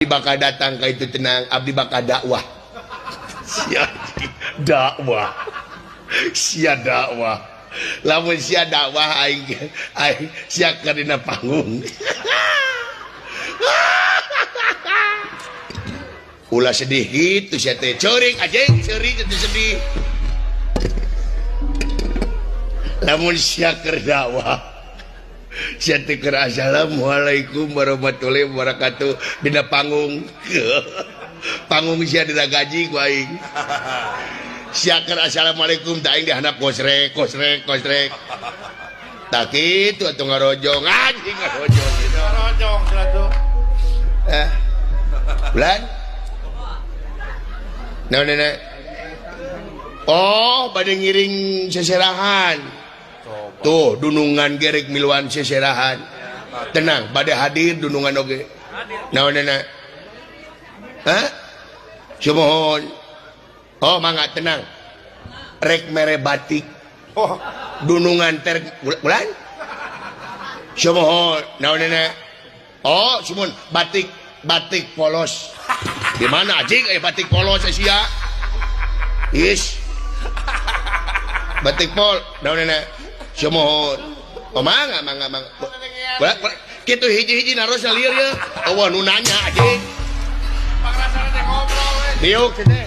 Bakal datang ka itu, tenang, abdi bakal dakwah. Sia dakwah, sia dakwah. Lamun sia dakwah, aing aing sia keur dina panggung. Ulah sedih gitu sia teh, ceurik anjing, ceurik teh sedih. Lamun sia keur dakwah, sia teh keur assalamualaikum warahmatullahi wabarakatuh dina panggung. Panggung sia dina gaji ku aing. Sia keur assalamualaikum teh aing dihandap kosrek kosrek kosrek. Tak kitu atuh ngarojong anjing, ngarojong gitu. Ngarojong atuh. Bulan? Nah, nenek. Oh, pada ngiring seserahan. Tuh, dunungan gerek miluan seserahan. Tenang, pada hadir dunungan oge. Nah, nenek. Hah? Sumuhun. Oh, mangga tenang. Rek mere batik. Oh. Dunungan ter bulan? Sumuhun. Nah, nenek. Oh, sumuhun batik, batik polos. Di mana anjing batik polos sia? Is. Batik pol, naon nenek? Sumuhun. Oh, mangga mangga mangga. Boleh, boleh. Kitu hiji-hiji naros lieur ya. Oh, nu nanya anjing. Pangrasana teh ngobrol we. Diuk teh.